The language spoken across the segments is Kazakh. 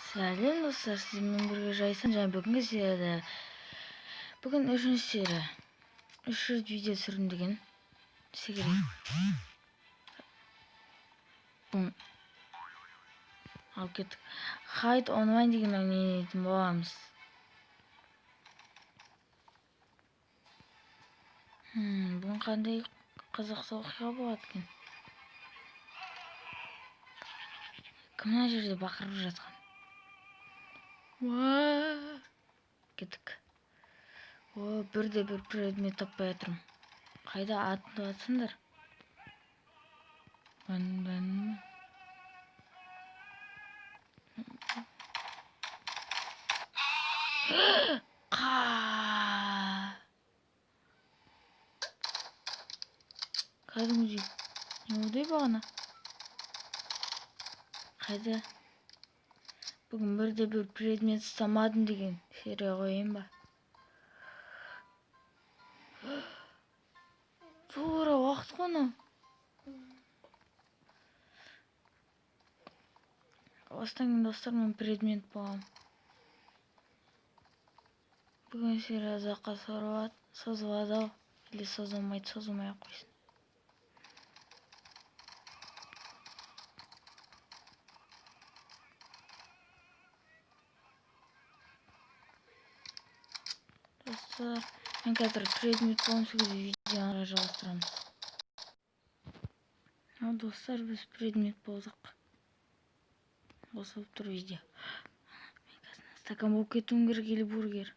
Сәлем, достар, сіздермен бірге Жайсан және бүгінгі серияда, бүгін үшінші серия, 300 видео түсірдім деген секрет. Бум. Алып кеттік. Хайд онлайн деген ойнайтын боламыз. Бүгін қандай қызықты оқиға болады екен? Кім мына жерде бақырып жатқан? Уа! Кеттік. О, бірде бір предмет таппай жатырмын. Қайда атып жатсыңдар? Бан бан. Қа. Кәдімгідей. Не болды бағана? Қайда? Бүгін бірде бір предмет ұстамадым деген серия қояйын ба? Тура уақыт қой мынау. Осыдан кейін, достар, мен предмет боламын. Бүгін серия ұзаққа созылады ау. Или созылмайды, созылмай ақ қойсын. Достар, мен қазір предмет боламын, сол кезде видеоны жалғастырамыз. Ал, достар, біз предмет болдық. Қосылып тұр видео. Мен қазір стакан болып кетуім керек или бургер.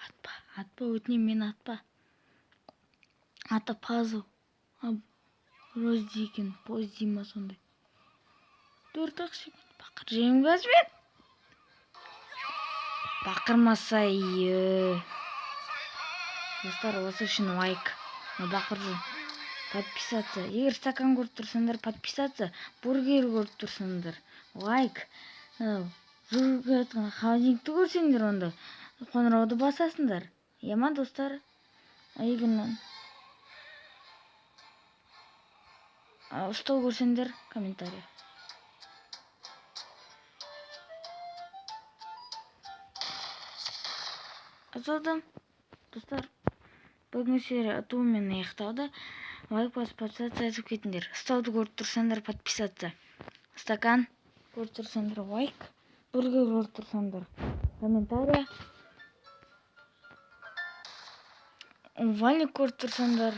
Атпа, атпа, өтінемін, мені атпа. Аты пазл. Розди екен, позди ма сондай. 4-ақ секунд. Бақыр жеймін қазір мен. Бақырмаса, ие. Достар, осы үшін лайк. Бақыр жүр. Подписаться. Егер стакан көріп тұрсаңдар, подписаться. Бургер көріп тұрсаңдар, лайк. Жүріп жатқан холодильникті көрсеңдер, онда қоңырауды басасыңдар. Иә ма, достар? Егер стол көрсеңдер, комментарий. Ұтылдым. Достар, бүгінгі серия ұтуымен аяқталды. Лайк басып, подписаться етіп кетіңдер. Столды көріп тұрсаңдар, подписаться. Стакан көріп тұрсаңдар, лайк. Бургер көріп тұрсаңдар, комментарий. Валик көріп тұрсаңдар,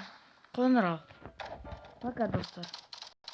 қоңырау. Пока, достар.